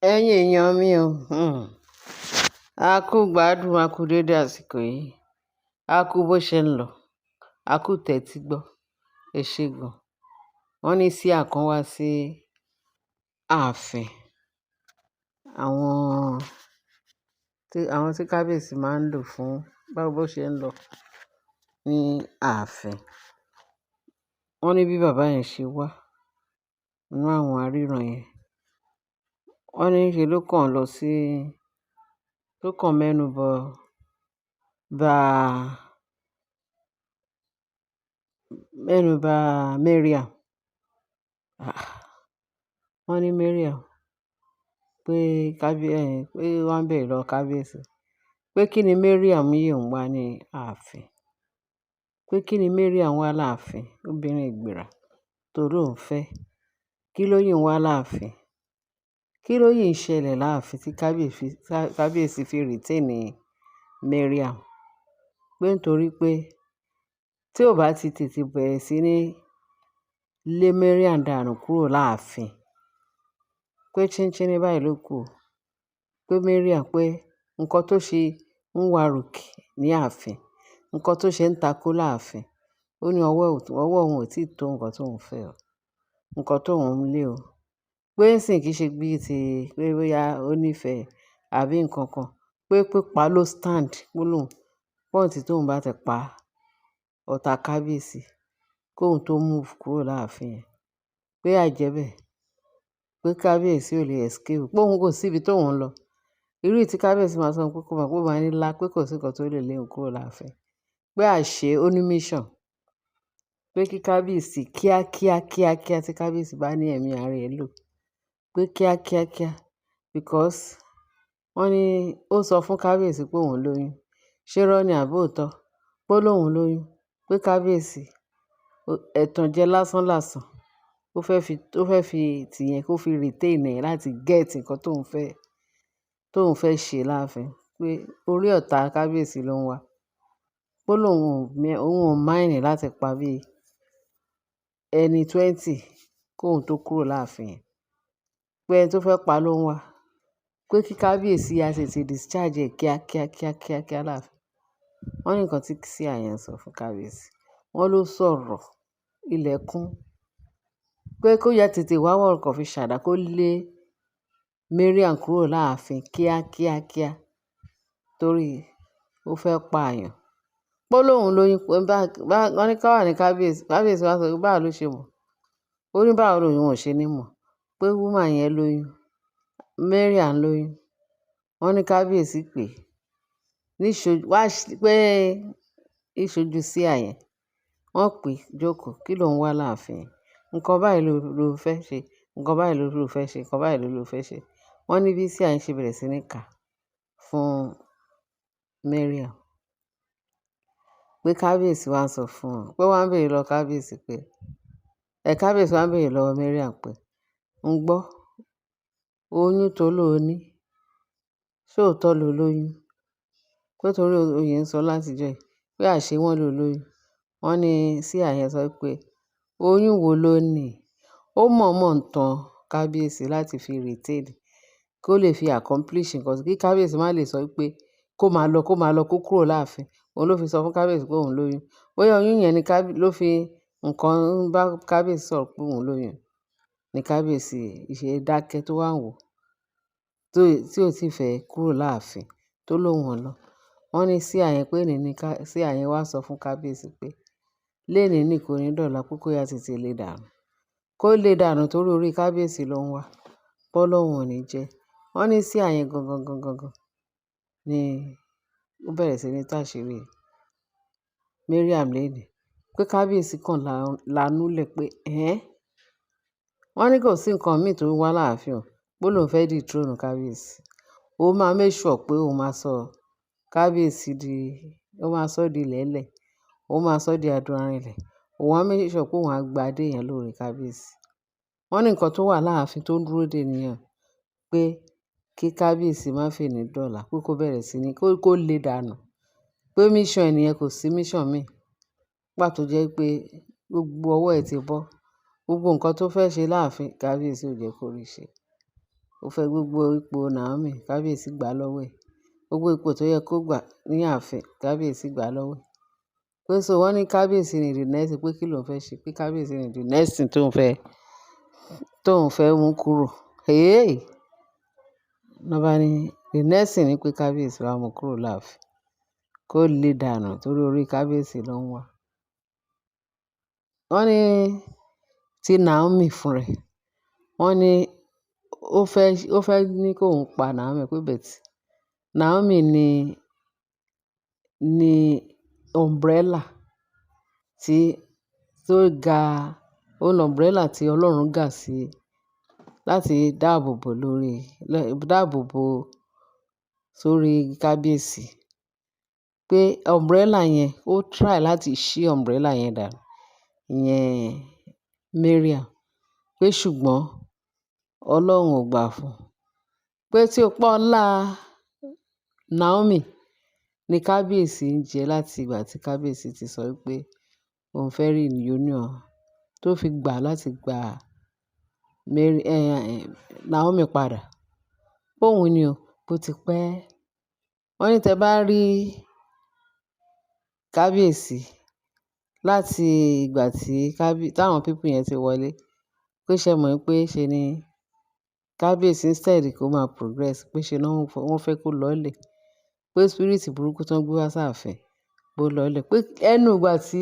Ẹ̀yin èèyàn mi o, a kú gbádùn, a kú dédé àsìkò yìí, a kú bó ṣe ń lọ, a kú tẹ́tí gbọ́, ẹ ṣé gan. Wọ́n ní Seer kan wá sí ààfin, àwọn tí kábíyèsí máa ń lò fún báwo bó ṣe ń lọ ní ààfin. Wọ́n ní bí bàbá yẹn ṣe wá nínú àwọn aríran yẹn. Wọ́n ní ṣe ló kàn lọ sí, ló kàn mẹ́nu bọ, bá, mẹ́nu bà Mariam. Ah! Wọ́n ní Mariam pé pé wọ́n ń bèèrè lọ kábíyèsí pé kí ni Mariam yìí ń wá ní ààfin. Pé kí ni Mariam wá láàfin, obìnrin ìgbéra tó ló ń fẹ́. Kí ló yìí ń wá láàfin? Kí ló yìí ń ṣẹlẹ̀ láàfin tí kábíyèsí fi retain Mariam? Pé nítorí pé tí ò bá ti tètè bẹ̀rẹ̀ sí ní lé Mariam dànù kúrò láàfin, pé chíńchín báyìí ló kù. Pé Mariam pé nǹkan tó ṣe ń wá rùkì ní ààfin, nǹkan tó ṣe ń takó láàfin, ó ní ọwọ́ òun ò tí ì tó nǹkan tó ń fẹ́ o, nǹkan tó ń lé o. Pé ńsìn kì í ṣe bí i tí pé bóyá ó nífẹ̀ẹ́ àbí nǹkan kan. Pé pípa ló stand, pé lóun, point tóun bá ti pa ọ̀tá kábíyèsí kóun tó move kúrò láàfin yẹn. Pé àìjẹ́bẹ̀, pé kábíyèsí ò lè escape, pé òun kò sí ibi tó ń lọ. Irú tí kábíyèsí máa sọ pé kó máa, pé ó máa ní lá pé kò sí nǹkan tó lè lé òun kúrò láàfin. Pé àṣé ó ní mission. Pé kí kábíyèsí kíá kíá kíá kíá tí kábíyèsí bá ní ẹ̀mí ara ẹ lò. Pé kíá kíá kíá because wọ́n ní ó sọ fún kábíyèsí pé òun lóyún. Ṣé irọ́ ni àbí òótọ́? Pé ó lóun lóyún. Pé kábíyèsí ẹ̀tànjẹ lásán làsàn. Ó fẹ́ fi tìyẹn kó fi retain ẹ̀ láti get nǹkan tó ń fẹ́ ṣe láàfin. Pé orí ọ̀tá kábíyèsí ló ń wá. Pé ó lóun ò mind láti pa bí ẹni 20 kóun tó kúrò láàfin yẹn. Pé ẹni tó fẹ́ pa ló ń wá. Pé kí kábíyèsí á tètè discharge ẹ̀ kíá kíá kíá kíá kíá láàfin. Wọ́n ní nǹkan tí Seer yẹn sọ fún kábíyèsí. Wọ́n ló sọ̀rọ̀ ilẹ̀kùn pé kó yá tètè wá wọ̀rọ̀kọ̀ fi ṣàdá kó lé Mariam kúrò láàfin kíá kíá kíá torí ó fẹ́ pa àyàn. Pé ó lóun lóyún, pé bá, wọ́n ní ká wà ní kábíyèsí. Kábíyèsí wá sọ pé báwo ló ṣe mọ̀. Ó ní báwo lòun ò ṣe ní mọ̀ pé woman yẹn lóyún. Mariam lóyún. Wọ́n ní kábíyèsí pé níṣo wá pé ìṣojú Seer yẹn. Wọ́n pè jókòó, kí ló ń wá láàfin? Nǹkan báyìí ló fẹ́ ṣe, nǹkan báyìí ló fẹ́ ṣe, nǹkan báyìí ló fẹ́ ṣe. Wọ́n ní bí Seer yẹn ṣe bẹ̀rẹ̀ sí ní kà fún Mariam. Pé kábíyèsí wá sọ fún un, pé wọ́n ń bèèrè lọ kábíyèsí pé, ẹ kábíyèsí wá ń bèèrè lọ́wọ́ Mariam pé, "Ń gbọ́, oyún tó ló ní, ṣé òótọ́ ló lóyún?" Pé torí oyè ń sọ láti ìjọ yìí, pé àṣé wọ́n ló lóyún. Wọ́n ní Seer yẹn sọ pé oyún wo ló ní? Ó mọ̀ọ́mọ̀ ń tan kábíyèsí láti fi retain, kó lè fi accomplish nǹkan kí kábíyèsí má lè sọ pé kó máa lọ, kó máa lọ, kó kúrò láàfin. Òun ló fi sọ fún kábíyèsí pé òun lóyún. Bóyá oyún yẹn ni ló fi nǹkan bá kábíyèsí sọ̀rọ̀ pé òun lóyún. Ni kábíyèsí ṣe dákẹ́ tó wà wò, tí ò tí fẹ́ kúrò láàfin tó lóhùn ò lọ. Wọ́n ní Seer yẹn pé ní Seer yẹn wá sọ fún kábíyèsí pé léèní ní kò ní dọ̀la pé kó yá tètè lé dànù. Kó lè dànù torí orí kábíyèsí ló ń wá. Pé Ọlọ́run ò ní jẹ́. Wọ́n ní Seer yẹn gangan gangan gangan ni ó bẹ̀rẹ̀ sí ní tú àṣírí Mariam léèní. Pé kábíyèsí kan lanúlẹ̀ pé "Ẹ́n." Wọ́n ní kò sí nǹkan mì tó ń wá láàfin o. Pé lóun fẹ́ dethrone kábíyèsí. Ó máa make sure pé òun máa sọ kábíyèsí di, ó máa sọ di lẹ́lẹ̀. Ó máa sọ di adùn arìnlẹ̀. Òun á make sure pé òun á gba adé yẹn lórí kábíyèsí. Wọ́n ní nǹkan tó wà láàfin tó ń dúró dè níyẹn pé kí kábíyèsí má fi ní dọ̀la, pé kó bẹ̀rẹ̀ sí ní kó lè dànù. Pé mission ẹni yẹn kò sí mission mi. Nígbà tó jẹ́ pé gbogbo ọwọ́ ẹ ti bọ́. Gbogbo nǹkan tó fẹ́ ṣe láàfin kábíyèsí ò jẹ́ kó rí ṣe. Ó fẹ́ gbogbo ipò Naomi, kábíyèsí gbà lọ́wọ́ ẹ̀. Gbogbo ipò tó yẹ kó gbà ní ààfin, kábíyèsí gbà lọ́wọ́ ẹ̀. Pé so wọ́n ní kábíyèsí ni the next, pé kí ló ń fẹ́ ṣe, pé kábíyèsí ni the next thing tó ń fẹ́ mú kúrò. Hey! Wọ́n bá ní the next thing ni pé kábíyèsí wá mú kúrò láàfin. Kó lè dànù torí orí kábíyèsí ló ń wá. Wọ́n ní tí Naomi fún rẹ̀. Wọ́n ní ó fẹ́ ní kó ń pa Naomi pé, but Naomi ní umbrella tí tó ga, ó ní umbrella tí Ọlọ́run gà sí láti dáàbò bo lórí, dáàbò bo sórí kábíyèsí. Pé umbrella yẹn, ó try láti ṣí umbrella yẹn dànù. Ìyẹn Mariam. Pé ṣùgbọ́n Ọlọ́run ò gbà fún un. Pé tí ó pọ̀ ọlá Naomi ní kábíyèsí ń jẹ láti ìgbà tí kábíyèsí ti sọ wípé òun fẹ́ reunion, tó fi gbà láti gba Mary, Naomi padà. Pé òun ni o, bó ti pẹ́. Wọ́n ní tí ẹ bá rí kábíyèsí láti ìgbà tí táwọn people yẹn ti wọlé, pé ṣé ẹ mọ̀ pé ṣe ni kábíyèsí instead kó máa progress, pé ṣe ni wọ́n fẹ́ kó lọlẹ̀. Pé spirit burúkú tó ń gbé wá sáàfin, pé ó lọlẹ̀. Pé ẹnu ìgbà tí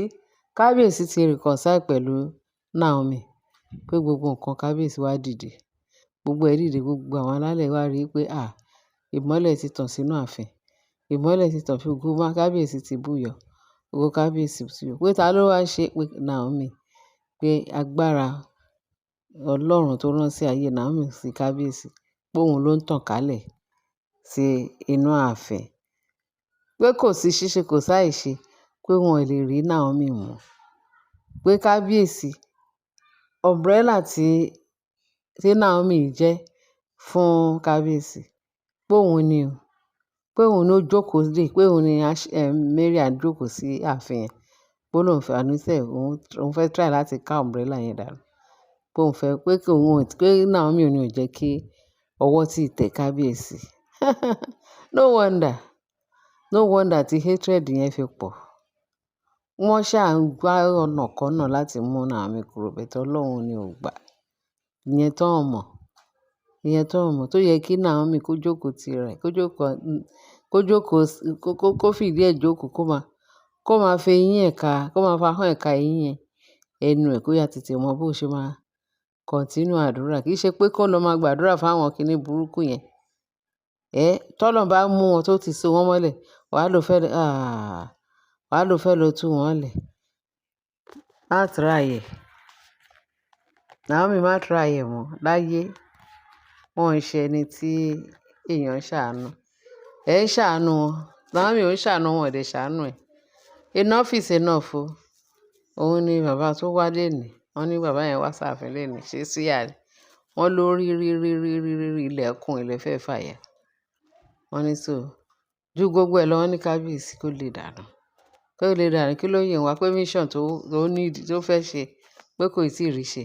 kábíyèsí ti reconcile pẹ̀lú Naomi, pé gbogbo nǹkan kábíyèsí wá dìde. Gbogbo ẹ̀ dìde, gbogbo àwọn alálẹ̀ wá rí pé à, ìmọ́lẹ̀ ti tàn sínú ààfin. Ìmọ́lẹ̀ ti tàn fún gbogbo kábíyèsí ti búyọ. Ògo kábíyèsí ti búyọ. Pé ta ló wá ṣe pé Naomi, pé agbára Ọlọ́run tó rán sí ayé Naomi sí kábíyèsí, pé òun ló ń tàn kálẹ̀ sí inú ààfin. Pé kò sí ṣíṣe, kò sí àìṣe, pé wọn ò lè rí Naomi mú. Pé kábíyèsí, umbrella tí Naomi jẹ́ fún kábíyèsí, pé òun ni o. Pé òun ló jókòó dè, pé òun ni Mariam jókòó sí ààfin yẹn. Pé ó lóun fẹ́, àníṣe òun fẹ́ try láti ká umbrella yẹn dànù. Pé òun fẹ́, pé kí òun, pé Naomi ò ní jẹ́ kí ọwọ́ tí tẹ kábíyèsí. No wonder, no wonder tí hatred yẹn fi pọ̀. Wọ́n ṣà ń gbá ọ̀nà kọ́nà láti mú Naomi kúrò, but Ọlọ́run ni ò gbà. Ìyẹn tó ò mọ̀, ìyẹn tó ò mọ̀ tó yẹ kí Naomi kó jókòó ti rẹ̀, kó jókòó, kó jókòó, kó fìdí ẹ̀ jókòó, kó máa fi eyín ẹ̀ ká, kó máa fa ahọ́n ẹ̀ ká eyín ẹ̀, ẹnu ẹ̀ kó yá tètè mọ bó ṣe máa continue àdúrà. Kì í ṣe pé kó lọ máa gbàdúrà fún àwọn kíní burúkú yẹn. Tí Ọlọ́run bá mú wọn tó ti so wọ́n mọ́lẹ̀, wà á lọ fẹ́, wà á lọ fẹ́ lọ tú wọn lẹ̀. Má try ẹ̀. Naomi má try ẹ̀ mọ́ láyé. Wọ́n ń ṣe ẹni tí èèyàn ń ṣàánú. Ẹ ń ṣàánú wọn. Naomi ò ń ṣàánú wọn, ò dẹ̀ ṣàánú ẹ̀. Enough is enough o. Òun ni bàbá tó wá léèní. Wọ́n ní bàbá yẹn wá sáàfin léèní. Ṣé súyà ni? Wọ́n ló rí rí rí rí rí rí rí ilẹ̀ kún ilẹ̀ fẹ́ fàya. Wọ́n ní so ju gbogbo ẹ̀ lọ, wọ́n ní kábíyèsí kó lè dànù. Kó lè dànù kí ló yẹn wá pé mission tó need tó fẹ́ ṣe pé kò ì tí ì rí ṣe.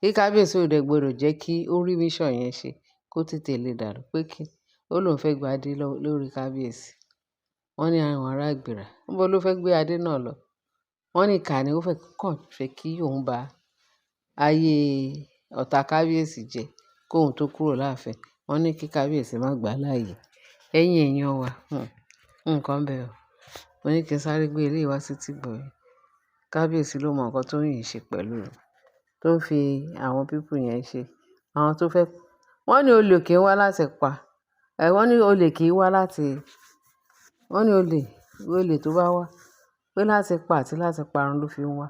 Kí kábíyèsí ò dẹ̀ gbọdọ̀ jẹ́ kí ó rí mission yẹn ṣe kó tètè lè dànù pé kí ó lóun fẹ́ gba adé lórí kábíyèsí. Wọ́n ní àwọn ará ìgbìrà. Níbo ló fẹ́ gbé adé náà lọ? Wọ́n ní ìkà ni ó fẹ́ kàn fẹ́ kí òun bá ayé ọ̀tá kábíyèsí jẹ́ kó òun tó kúrò láàfin. Wọ́n ní kí kábíyèsí má gbà láàyè. Ẹ̀yin èèyàn wa, nǹkan bẹ́ẹ̀ o. Mo ní kí n sáré gbé eléyìí wá sí etígbọ̀ yín. Kábíyèsí ló mọ nǹkan tó ń yìí ṣe pẹ̀lú rẹ̀, tó ń fi àwọn people yẹn ṣe. Àwọn tó fẹ́, wọ́n ní olè kì í wá láti pa. Wọ́n ní olè kì í wá láti, wọ́n ní olè tó bá wá, pé láti pa àti láti parun ló fi ń wá.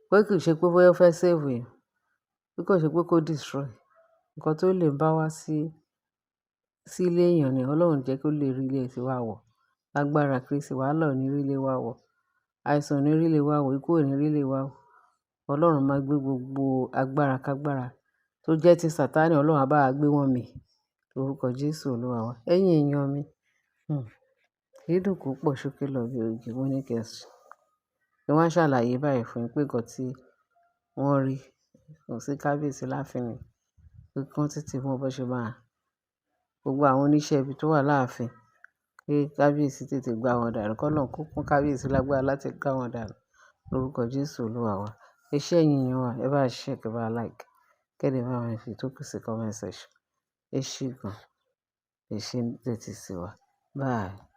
Pé kì í ṣe pé bóyá ó fẹ́ save èèyàn, pé kò ṣe pé kó destroy. Ǹkan tó lè bá wá sí ilé èèyàn ni Ọlọ́run jẹ́ kó lè rí ilé tí wá wọ̀. Lágbára Kristi, wàhálà ò ní rí ilé wa wọ̀. Àìsàn ò ní rí ilé wa wọ̀, ikú ò ní rí ilé wa wọ̀. Ọlọ́run máa gbé gbogbo agbára kágbára tó jẹ́ ti Sataní, Ọlọ́run á bá wa gbé wọn mì. Lórúkọ Jésù Olúwa wa. Ẹ̀yin èèyàn mi, kì í dùn púpọ̀ ṣókí lọ bí oge. Mo ní kí n wá ṣàlàyé báyìí fún yín pé nǹkan tí wọ́n rí kò sí kábíyèsí láàfin ni. Pé kí wọ́n tètè mọ bó ṣe máa gbogbo àwọn oníṣẹ́ ibi tó wà láàfin, kí kábíyèsí tètè gbá wọn dànù. Kọ́ lọ́hun kó fún kábíyèsí lágbára láti gbá wọn dànù lórúkọ Jésù Olúwa wa. Ẹ ṣé ẹ̀yin èèyàn wa, ẹ bá share, kẹ bá like, kẹ́ dẹ̀ bá wa fi tó kù sí comment section. Ẹ ṣé gan. Ẹ ṣé tẹ́tí sí wa. Bye.